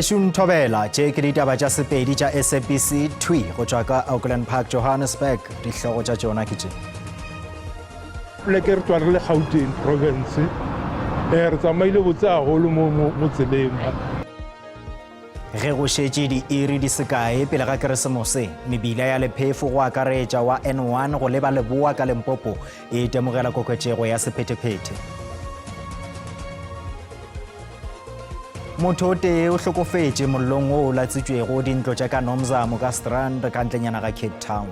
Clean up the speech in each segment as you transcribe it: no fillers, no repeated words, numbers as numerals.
Bešung Thobela, tše ke ditaba tša Sepedi tša SABC thwi go tšwa ka Auckland Park, Johannesburg. Dihlogo tša tšona ke tše. Poleke re tswa re le Gauteng province, eh, re tsamaile botse haholo mo, mo, mo tseleng. Ge go šetše diiri di se kae pele ga Keresemose, mebila ya lephefo go akaretša wa N1 go leba leboa ka Limpopo e itemogela koketšego ya sephethephethe. Motho o tee o hlokofetše mollong wo o latsitšwego dintlo tša ka Nomzamo ka Strand ka ntlenyana ga Cape Town.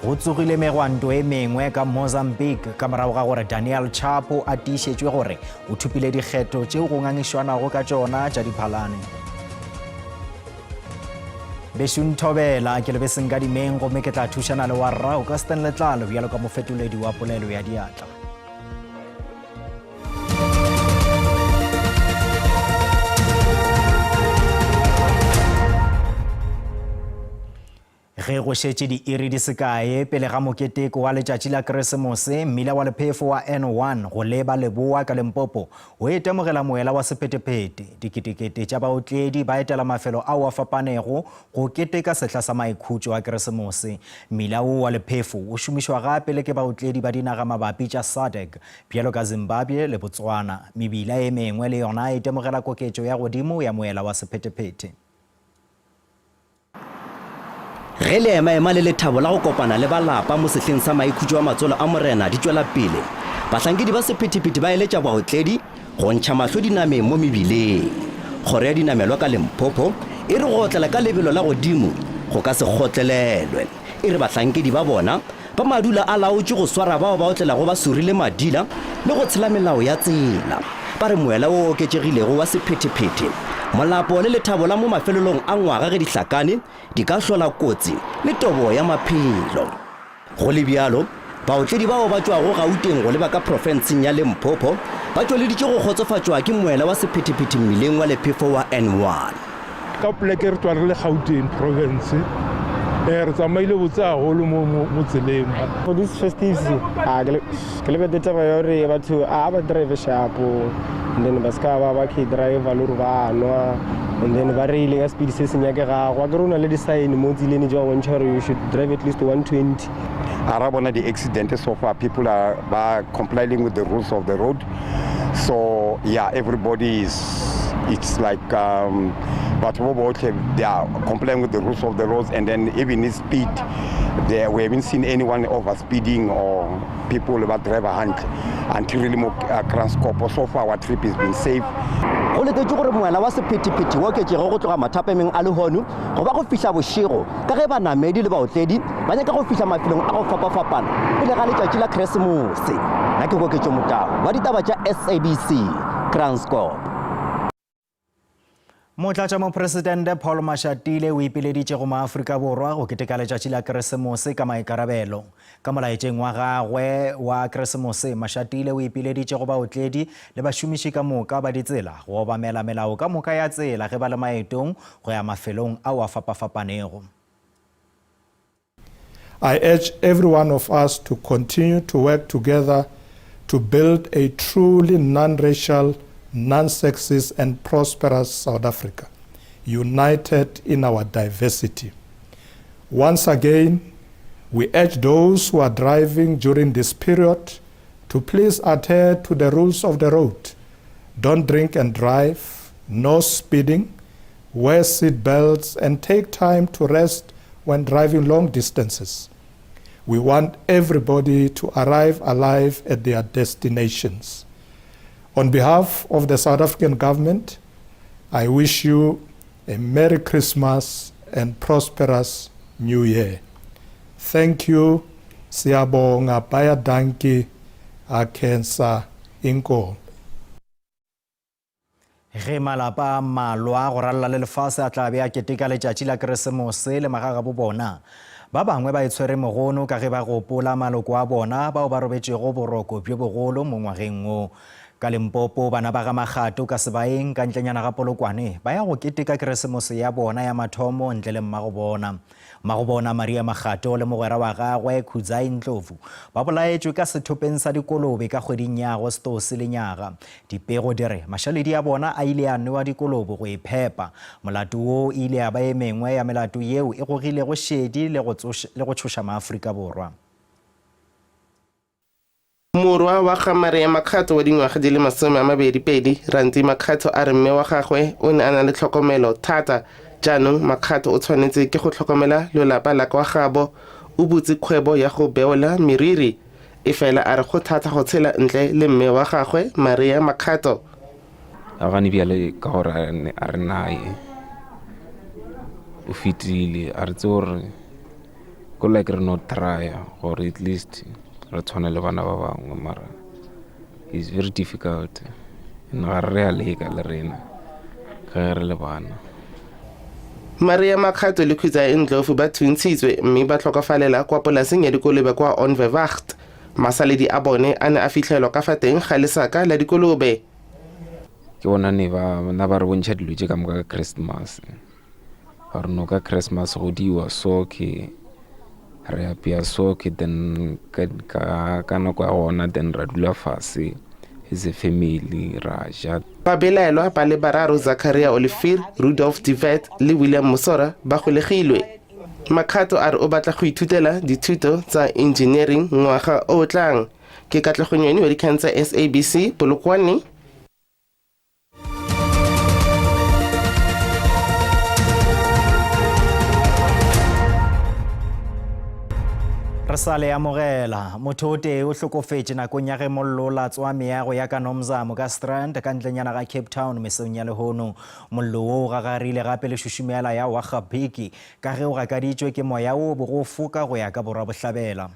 Go tsogile megwanto e mengwe ka Mozambique ka morago ga gore Daniel Chapo a tiišetšwe gore o thopile dikgetho tšeo go ngangišwanago ka tšona tša Diphalane. Bešung Thobela, ke lebe Senkadimeng gomme ke tla thušana le wa rrago ka Stan Letlalo bjalo ka mofetoledi wa polelo ya diatla. Ge go šetše diiri di se kae pele ga moketeko wa letšatši la Keresemose, mmila wa lephefo wa N1 go leba leboa ka Limpopo o itemogela moela wa sephetephete. Diketekete tša baotledi ba etela mafelo ao a fapanego go keteka sehla sa maikhutšo a Keresemose. Mmila wo wa lephefo o šomišwa gape le ke baotledi ba dinaga mabapi tša SADC bjalo ka Zimbabwe le Botswana. Mebila e mengwe le yona e itemogela koketšo ya godimo ya moela wa sephetephete. Ge leemaema le lethabo la go kopana le ba lapa mo sehleng sa maikhutšo a matswalo a Morena di tšwela pele, bahlankedi ba sephethephethe ba eletša baotledi go ntšha mahlo dinameng mo mebileng. Kgoro ya dinamelwa ka Limpopo e re go otlela ka lebelo la godimo go ka se kgotlelelwe. E re bahlankedi ba bona ba madula a laotšwe go swara bao ba otlelago ba surile madila le go tshela melao ya tsela. Ba re moela wo o oketšegilego wa sephethephethe, molapo le lethabo la mo mafelelong a ngwaga ge di hlakane di ka hlola kotsi le tobo ya maphelo. Go le bjalo, baotledi bao ba tšwago Gauteng go leba ka profenseng ya Limpopo ba tšweleditše go kgotsofatšwa ke moela wa sephethephethe mmileng wa lephefo wa N1. Ka poleke re tswa re le Gauteng province, eh, re tsamaile botse haholo mo, mo, mo tseleng. For this festives, ah, ke ke lebete taba ya gore batho a ba drive sharp and then ba ska ba ba ke driver le gore ba nwa and then ba reile ka speed se se nyakegago a ke re o na le di-sign mo tseleng tša go bontšha gore you should drive at least 120 a ra bona di-accident so far people are ba complying with the rules of the road so yeah everybody is it's like um, batho bo botlhe they are complying with the rules of the roads and then even the speed there we haven't seen anyone over speeding or people ba driver hantle until really mo uh, Kranskop so far our trip has been safe Go letetšwe gore moela wa sephethephethe o oketšege go tloga mathapameng a lehono go ba go fihla bošego ka ge banamedi le baotledi ba nyaka go fihla mafelong a go fapafapana pele ga letšatši la Keresemose. Nna ke Koketšo Motau wa ditaba tša SABC, Kranskop. Motlatšamopresidente Paul Mashatile o ipileditše go maAfrika Borwa go keteka letšatši la Keresemose ka maikarabelo. Ka molaetšeng wa gagwe wa Keresemose, Mashatile o ipileditše go baotledi le bašomiši ka moka ba ditsela go obamela melao ka moka ya tsela ge ba le maetong go ya mafelong ao a fapafapanego. I urge every one of us to continue to work together to build a truly non-racial, non-sexist and prosperous South Africa, united in our diversity. Once again, we urge those who are driving during this period to please adhere to the rules of the road. Don't drink and drive, no speeding, wear seat belts and take time to rest when driving long distances. We want everybody to arrive alive at their destinations. On behalf of the South African government, I wish you a Merry Christmas and prosperous New Year. Thank you. Siyabonga baie dankie. Akhensa inkomo. Ge malapa a mmalwa go ralala le lefase a tla be a keteka letšatši la Keresemose le magagabo bona, ba bangwe ba itshwere mogono ka ge ba gopola maloko a bona bao ba robetšego boroko bjo bogolo mo ngwageng wo. Ka Limpopo, bana ba ga Makgato ka Sebaeng ka ntlenyana ga Polokwane ba ya go keteka Keresemose ya bona ya mathomo ntle le mmagobona. Mmagobona Maria Makgato le mogwera wa gagwe Khudzai Ndlovu ba bolaetšwe ka sethopeng sa dikolobe ka kgweding ya Agostose lenyaga. Dipego di re mašaledi a bona a ile a nwewa dikolobe go iphepa. Molato wo e ile ya ba e mengwe ya melato yeo e gogilego šedi le go tšhoša maAfrika Borwa. Morwa wa ga Maria Makgatho wa dingwaga di le 22, Ranti Makgatho a re mme wa gagwe o ne a na le tlhokomelo thata. Jaanong Makgatho o tshwanetse ke go tlhokomela lolapa la kwa gaabo. O butse kgwebo ya go beola meriri. E fela a re go thata go tshela ntle le mme wa gagwe Maria Makgatho. A gane bjale ka gore a re naye o fetile a re tse gore ko like re no trya gore at least re tshwane le bana ba bangwe mara it's very difficult and ga re a leka le rena ka ge re le bana. Maria Makgato le Khutsai Ndlovu ba thuntshitswe mme ba tlhokafalela kwa polaseng ya dikolobe kwa Onverwacht. Masaledi a bone a ne a fitlhelwa ka fa teng ga lesaka la dikolobe. Ke bona ne ba na ba re bontšha dilo tše ka moka ka Christmas. Ba re no ka Christmas go diwa so ke re apea so ke then ka, ka, ka nako ya gona then ra dula fase as a family ra ja. Babelaelwa ba le bararo Zachariah Olivier, Rudolf de Wet le William Mosora ba golegilwe. Makgato a re o batla go ithutela dithuto tsa engineering ngwaga o o tlang. Ke Katlego Nyoni wa dikgang tsa SABC, Polokwane. Re sa le amogela. Motho o tee o hlokofetše nakong ya ge mollo o latswa meago ya ka Nomzamo ka Strand ka ntlenyana ga Cape Town mesong ya lehono. Mollo wo o gagarile gape le šušumela ya Wagabiki ka ge o gakaditšwe ke moya wo o bego o foka go ya ka borwa-bohlabela.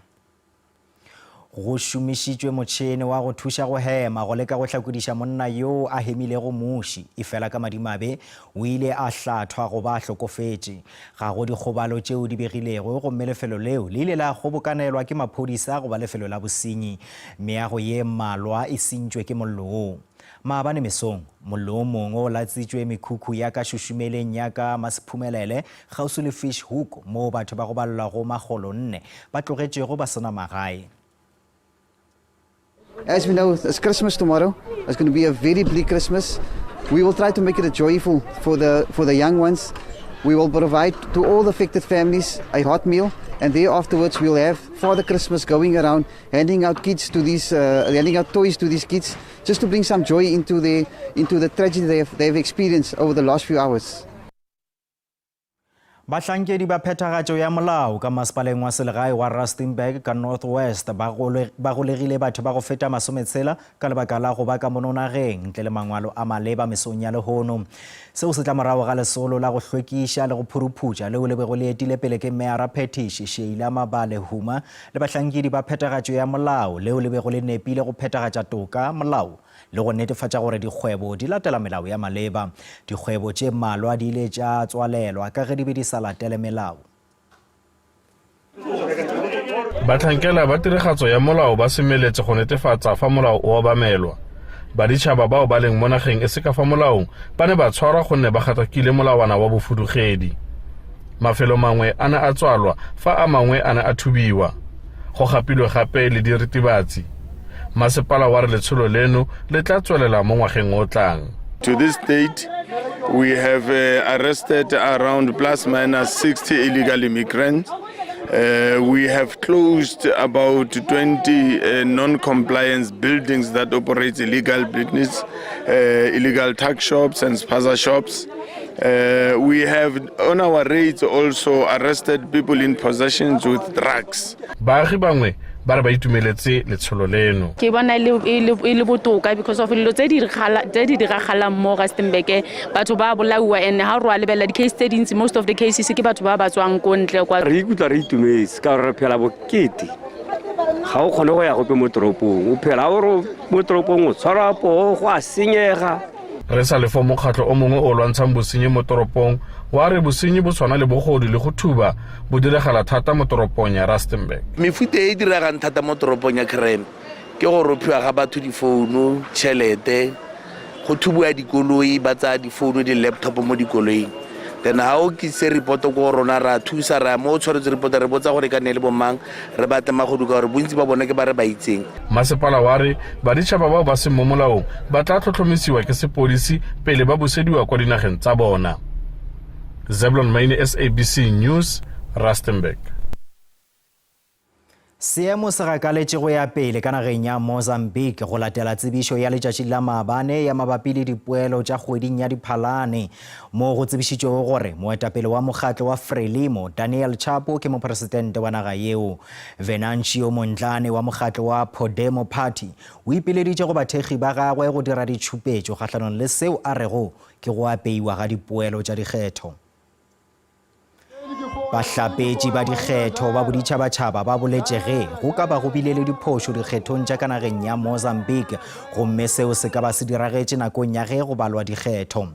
Go šomišitšwe motšhene wa go thuša go hema go leka go hlakodiša monna yoo a hemilego muši, efela ka madimabe o ile a hlathwa go ba a hlokofetše. Ga go dikgobalo tšeo di begilego gomme lefelo leo le ile la kgobokanelwa ke maphodisa go ba lefelo la bosenyi. Meago ye mmalwa e sentšwe ke mollo woo. Maabane mesong, mollo o mongwe o latsitšwe mekhukhu ya ka šušumeleng ya ka Masephumelele kgauswi le Fish Hoek moo batho ba go balelwa go makgolonne ba tlogetšego ba se na magae. As we know, it's Christmas tomorrow. It's going to be a very bleak Christmas. We will try to make it a joyful for the, for the young ones. We will provide to all the affected families a hot meal, and there afterwards we'll have Father Christmas going around handing out kids to these, uh, handing out toys to these kids, just to bring some joy into the into the tragedy they have, they have experienced over the last few hours. Bahlankedi ba phethagatšo ya molao ka masepaleng wa selegae wa Rustenburg ka North West ba golegile batho ba go feta masometshela ka lebaka la go ba ka mono nageng ntle le mangwalo a maleba mesong ya lehono. Seo se tla morago ga lesolo la go hlwekiša le go phuruphutša leo le bego le etile pele ke Meyara Phethiši Sheila Mabale Huma le bahlankedi ba phethagatšo ya molao leo le bego le nepile go phethagatša toka, molao le go netefatša gore dikgwebo di latela melao ya maleba. Dikgwebo tše mmalwa di ile tša tswalelwa ka ge di be di sa latele melao. Batlhankela ba tiragatso ya molao ba semeletse go netefatsa fa molao o obamelwa. Baditšhaba bao ba leng mo nageng e se ka fa molaong ba ne ba tshwarwa gonne ba gatakile molawana wa bofudugedi. Mafelo mangwe a ne a tswalwa fa a mangwe a ne a thubiwa. Go gapilwe gape le diritibatsi. Masepala wa re letsholo leno le tla tswelela mo ngwageng o tlang. To this date, we have uh, arrested around plus minus 60 illegal immigrants. Uh, we have closed about 20 uh, non-compliance buildings that operate illegal business, uh, illegal tuck shops and spaza shops. Uh, we have on our raids also arrested people in possessions with drugs. Baagi bangwe ba re ba itumeletse letsholo leno. Ke bona e le e e botoka because of dilo tse di diragalang mo Rustenburg batho ba bolaiwa and ha re a lebelela di-case tse dintsi most of the cases ke batho ba ba tswang ko ntle kwa. Re ikutlwa re itumetse ka gore re phela bokete ga o kgone go ya gope mo toropong o phela o re mo toropong o tshwarwa poo go a senyega. Re sa le fo mokgatlho o mongwe o lwantshang bosenyi mo toropong wa re bosenyi bo tshwana le bogodu le go thuba bo diragala thata mo toropong ya Rustenburg. Mefuta e e diregang thata mo toropong ya crime Ke go rophiwa ga batho difounu, tšhelete, go thubiwa dikoloi, ba tsaya difounu, di-laptop mo dikoloing. Then ha o tlise report ko go rona ra thusa ra ya mo o tshwaretswe report re botsa gore e ka nne le bomang re batle magodu ka gore bontsi ba bone ke ba re ba itseng. Masepala wa re baditšhaba bao ba seng mo molaong ba tla tlhotlhomisiwa ke sepodisi pele ba busediwa kwa dinageng tsa bona. Zeblon Maine, SABC News, Rustenburg. Seemo se gakaletše go ya pele ka nageng ya Mozambique go latela tsebišo ya letšatši la maabane ya mabapi le dipoelo tša kgweding ya Diphalane, moo go tsebišitšwego gore moetapele wa mokgatlo wa Frelimo, Daniel Chapo ke mopresidente wa naga yeo. Venancio Mondlane wa mokgatlo wa Podemo Party o ipileditše go bathekgi ba gagwe go dira ditšhupetšo kgahlanong le seo a rego ke go apeiwa ga dipoelo tša dikgetho. Bahlapetši ba dikgetho ba boditšhabatšhaba ba boletše ge go ka ba go bile le diphošo dikgethong tša ka nageng ya Mozambique gomme seo se ka ba se diragetše nakong ya ge go balwa dikgetho.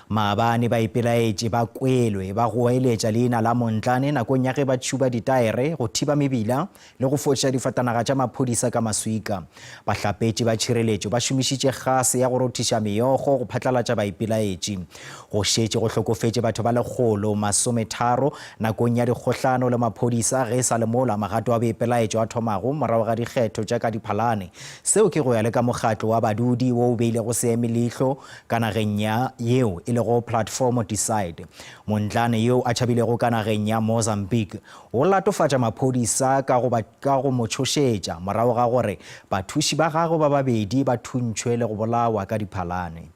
Maabane baipelaetši ba kwelwe ba goeletša leina la Mondlane nakong ya ge ba tšhuba ditaere, go thiba mebila le go foša difatanaga tša maphodisa ka maswika. Bahlapetši ba tšhireletšo ba šomišitše gase ya go rothiša meokgo go phatlalatša baipelaetši. Go šetše go hlokofetše batho ba 130 nakong ya dikgohlano le maphodisa ge e sa le mola magato a boipelaetšo a thomago morago ga dikgetho tša ka Diphalane. Seo ke go ya le ka mokgatlo wa badudi wo o beilego seeme leihlo ka nageng ya yeo e lego Platformo Decide. Mondlane yo a tšhabilego ka nageng ya Mozambique O latofatša maphodisa ka go ba ka go mo tšhošetša morago ga gore bathuši ba gagwe ba babedi ba thuntšhwe le go bolawa ka Diphalane.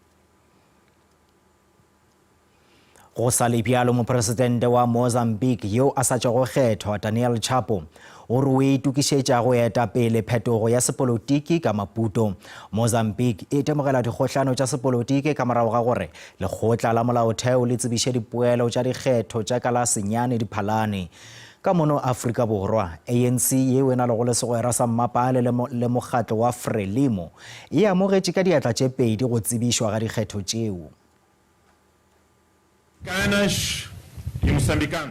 Go sa le bjalo, mopresidente wa Mozambique yo a sa tšwago kgethwa, Daniel Chapo, o re o itokišetša go eta pele phetogo ya sepolotiki ka Maputo. Mozambique e itemogela dikgohlano tša sepolotiki ka morago ga gore Lekgotla la Molaotheo le tsebiše dipoelo tša dikgetho tša ka la senyane Diphalane. Ka mono Afrika Borwa, ANC yeo e na lego le segwera sa mmapaale le, le mokgatlo wa Frelimo e amogetše ka diatla tše pedi go tsebišwa ga dikgetho tšeo.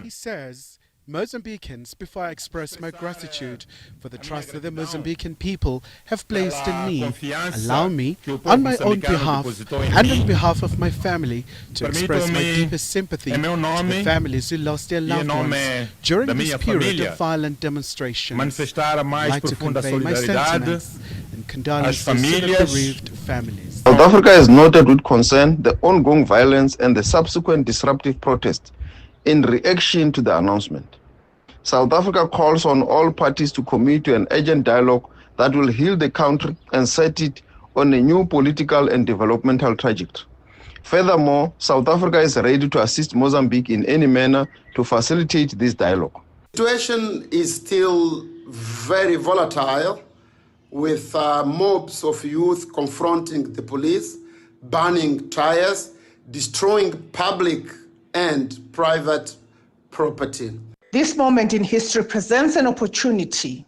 He says Mozambicans before I express my gratitude for the trust that the Mozambican people have placed in me, allow me, on my own behalf and on behalf of my family, to express my deepest sympathy to the families who lost their loved ones during this period of violent demonstrations. I'd like to convey my sentiments and condolences to the bereaved families. South Africa has noted with concern the ongoing violence and the subsequent disruptive protests in reaction to the announcement. South Africa calls on all parties to commit to an urgent dialogue that will heal the country and set it on a new political and developmental trajectory. Furthermore, South Africa is ready to assist Mozambique in any manner to facilitate this dialogue. The situation is still very volatile with uh, mobs of youth confronting the police, burning tires, destroying public and private property. This moment in history presents an opportunity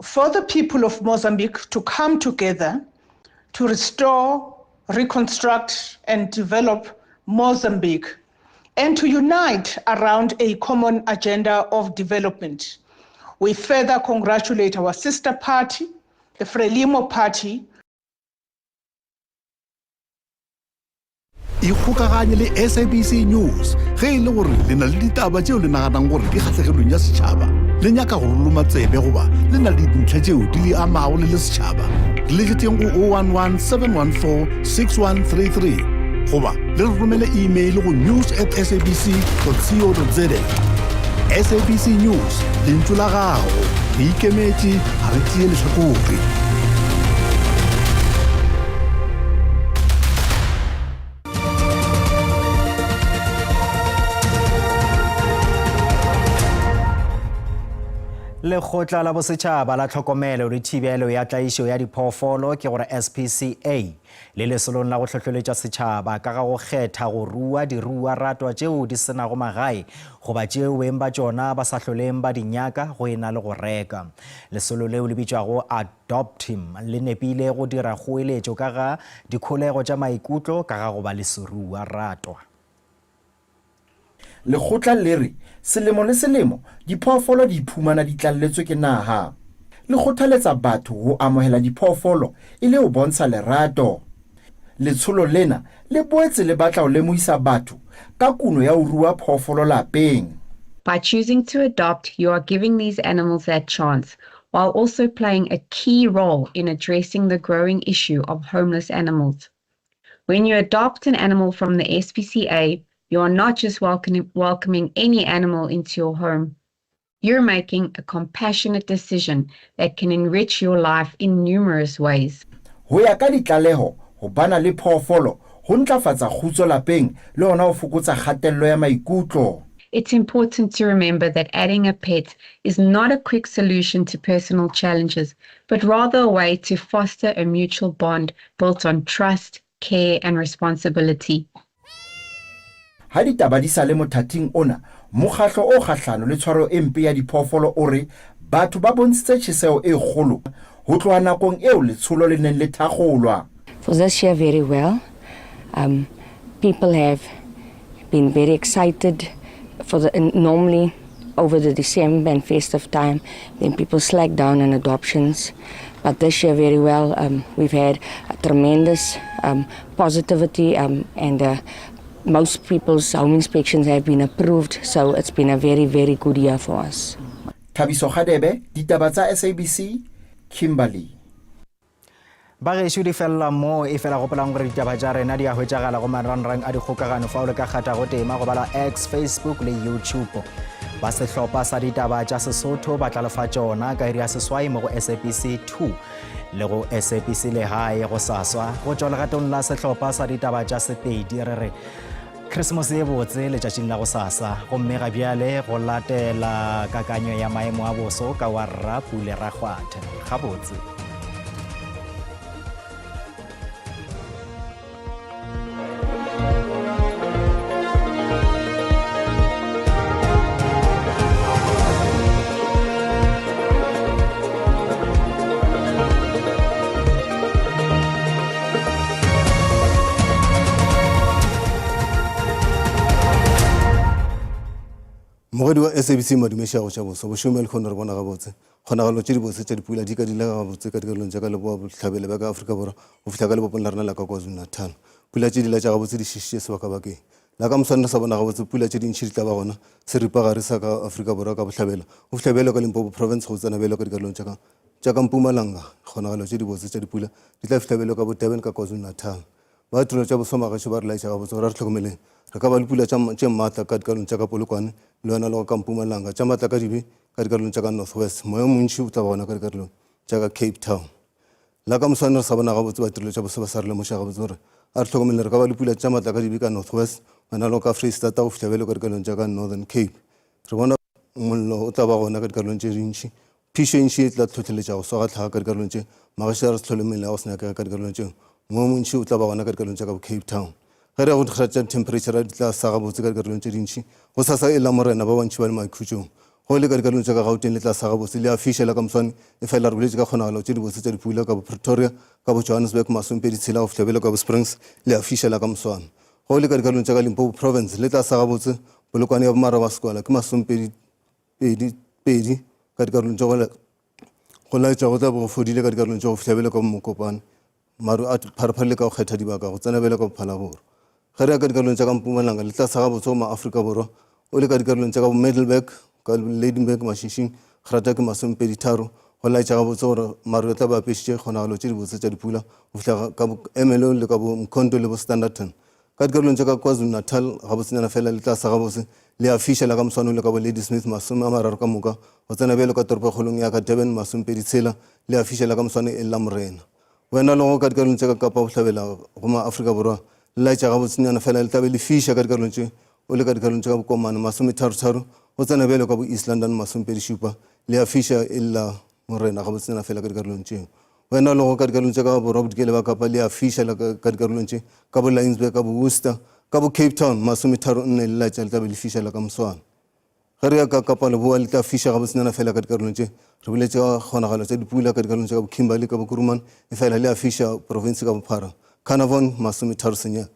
for the people of Mozambique to come together to restore, reconstruct, and develop Mozambique and to unite around a common agenda of development. We further congratulate our sister party, the Frelimo Party, Ikgokaganye le SABC News ge e le gore le na le ditaba tšeo le naganang gore di kgahlegelong ya setšhaba, le nyaka go ruloma tsebe goba le na le dintlha tšeo di le amago le le setšhaba. Re letšetšeng go 011 714 6133 goba le re romele email go news at sabc co za. SABC News, lentšu la gago. Re ikemetše, ga re tšee lehlakore. Lekgotla la Bosetšhaba la Tlhokomelo le Thibelo ya Tlaišo ya Diphoofolo, ke gore SPCA, le lesolong la go hlohleletša setšhaba ka ga go kgetha go rua diruiwaratwa tšeo di se nago magae goba tšeo beng ba tšona ba sa hloleng ba di nyaka go e na le go reka. Lesolo leo le bitšwago Adopt Him le nepile go dira kgoeletšo ka ga dikholego tša maikutlo ka ga go ba le seruiwaratwa. Lekgotla le re selemo le selemo diphoofolo di iphumana di tlalletswe ke naha. le kgothaletsa batho ho amohela diphoofolo e le ho bontsha lerato. Letsholo lena le boetse le batla ho lemohisa batho ka kuno ya ho rua phoofolo lapeng. By choosing to adopt, you are giving these animals that chance, while also playing a key role in addressing the growing issue of homeless animals. When you adopt an animal from the SPCA, you are not just welcoming, welcoming any animal into your home. You're making a compassionate decision that can enrich your life in numerous ways. Ho ya ka ditlaleho, ho bana le phoofolo ho ntlafatsa kgutso lapeng le hona ho fokotsa kgatello ya maikutlo. It's important to remember that adding a pet is not a quick solution to personal challenges, but rather a way to foster a mutual bond built on trust, care, and responsibility. Ha ditaba di sa le mothating ona, mokgahlo o kgahlano le tshwaro e mpe ya diphoofolo o re batho ba bontshitse tjheseho e kgolo ho tloha nakong eo letsholo le neng le thakgolwa. For this year very well. Um, people have been very excited for the normally over the December and festive time, then people slack down on adoptions. But this year very well, um, we've had a tremendous um, positivity um, and uh, most people's home inspections have been approved, so it's been a very, very good year for us. Thabiso Kgadebe, ditaba tsa SABC, Kimberley. Bagešo di felela mo e fela gopolang gore ditaba tša rena di a hwetšagala go marangrang a dikgokagano fa o le ka kgathago tema go bala X, Facebook le YouTube. Ba sehlopha sa ditaba tša Sesotho ba tla lefa tšona ka iri ya seswai mo go SABC 2 le go SABC Lehae go saswa. Go tšwa legatong la sehlopha sa ditaba tša Sepedi re re Christmas e botse letšatšing la go sasa gomme ga bjale go latela kakanyo ya maemo a boso ka wa rra Pule Rakgwathe. Gabotse. Mogwedi wa SABC Madume Šago tša boso bošome le kgone re bona gabotse kgonagalo tše dibotse tša dipula di ka dilega gabotse ka dikarolong tša ka leboa bohlabela bja ka Afrika Borwa go fihla ka lebopong la rena la ka KwaZulu-Natal. Pula tše di la tša gabotse di šišitše sebakabakeng. La ka moswane re sa bona gabotse pula tše dintši di tla ba gona seripagare sa ka Afrika Borwa ka bohlabela go fihla bjalo ka Limpopo Province go tsena bjalo ka dikarolong tša ka tša ka Mpumalanga. Kgonagalo tše dibotse tša dipula di tla fihla bjalo ka bo Durban ka KwaZulu-Natal. Ba tirelo tša bosomagešo ba re laetša gabotse gore a re hlokomeleng re ka ba le pula tša tše maatla ka dikarolong tša ka Polokwane le yona le go ka Mpumalanga, tša maatla ka dibe ka dikarolong tša ka North West. Moya o montši o tla ba gona ka dikarolong tša ka Cape Town. La ka moswane re sa bona gabotse ba tirelo tša boso ba sa re lemoša gabotse gore a re hlokomeleng re ka ba le pula tša maatla ka dibe ka North West, gona le go ka Freistata go fihla bjalo ka dikarolong tša ka Northern Cape. Re bona mollo o tla ba gona ka dikarolong tše dintši. Phišo e ntši e tla hlohleletša go swa ga tlhaga ka dikarolong tše magaši a re se hlole mmele ya go se nyakege ka dikarolong tšeo. Moya o montši o tla ba gona ka dikarolong tša ka bo Cape Town. Ge re ya go dikgera tša dithemphereitšhara di tla sa gabotse ka dikarolong tše dintši. Gosasa e Lamorena ba bantši ba le maikhutšong. Go le ka dikarolong tša ka Gauteng le tla sa gabotse le a fiša la ka moswane efela re boletše ka kgonagalo tše dibotse tša dipula ka bo Pretoria, ka bo Johannesburg masomepedi tshela go fihla bjalo ka bo Springs le a fiša la ka moswane. Go le ka dikarolong tša ka Limpopo Province le tla sa gabotse Polokwane ya Bomarabaskwala ke masomepedi pedi pedi ka dikarolong tša go laetša go tla bo go fodile ka dikarolong tša go fihla bjalo ka Mokopane maru a pharephare le ka go kgetha dibaka go tsena bjalo ka Bophalaboro. Ge re ya ka dikarolong tša ka Mpumalanga le tla sa gabotse go maAfrika Borwa o le ka dikarolong tša ka bo Middelburg ka Lydenburg Mashishing grata ke masomepedi tharo go laetša gabotse gore maru a tla ba apešitše kgonagalo tše dibotse tša dipula go fihla ka bo Ermelo le ka bo Mkhonto le bo Standerton. Ka dikarolong tša ka KwaZulu-Natal, gabotsenyana fela le tla sa gabotse, le a fiša la ka moswane le ka bo Ladysmith 30 ka moka, go tsena bjalo ka toropokgolong ya ka Durban 27, le a fiša la ka moswane e Lamorena. Wena le go ka dikarolong tša ka Kapa Bohlabela go ma Afrika Borwa, le laetša gabotsenyana fela le tla be le fiša ka dikarolong tše o le ka dikarolong tša ka Bokomane 33, go tsena bjalo ka bo East London 27, le a fiša e la Morena gabotsenyana fela ka dikarolong tšeo. Wena o lego ka dikarolong tša ka borwa bodikela bja Kapa le a fiša le ka dikarolong tše ka bo Laingsburg, ka bo Worcester, ka bo Cape Town, 34 le latša le tla be le fiša la ka moswana. Ge re ya ka Kapa Leboa le tla fiša gabotsenyana fela ka dikarolong tše re boletše ka kgonagalo tša dipula ka dikarolong tša ka bo Kimberley, ka bo Kuruman, efela le a fiša profense ka bophara. Carnarvon, 39.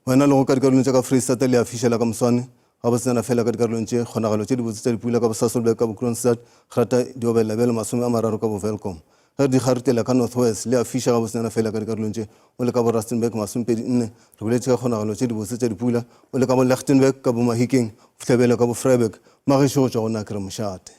Wena lego ka dikarolong tša ka Freistata le a fiša la ka moswane. Gabotsenyana feela ka dikarolong tše, kgonagalo tše dibotse tša dipula ka bo Sasolburg ka bo Kroonstad, grata di obelela bjale 30 ka bo Welkom. Ge re di kgarutela ka North West, le a fiša gabotsenyana feela ka dikarolong tše, o le ka bo Rustenburg 24, re boletše ka kgonagalo tše dibotse tša dipula, o le ka bo Lichtenburg ka bo Mahikeng, go fihla bjale ka bo Vryburg, magešo go tšwa go nna ke re mošate.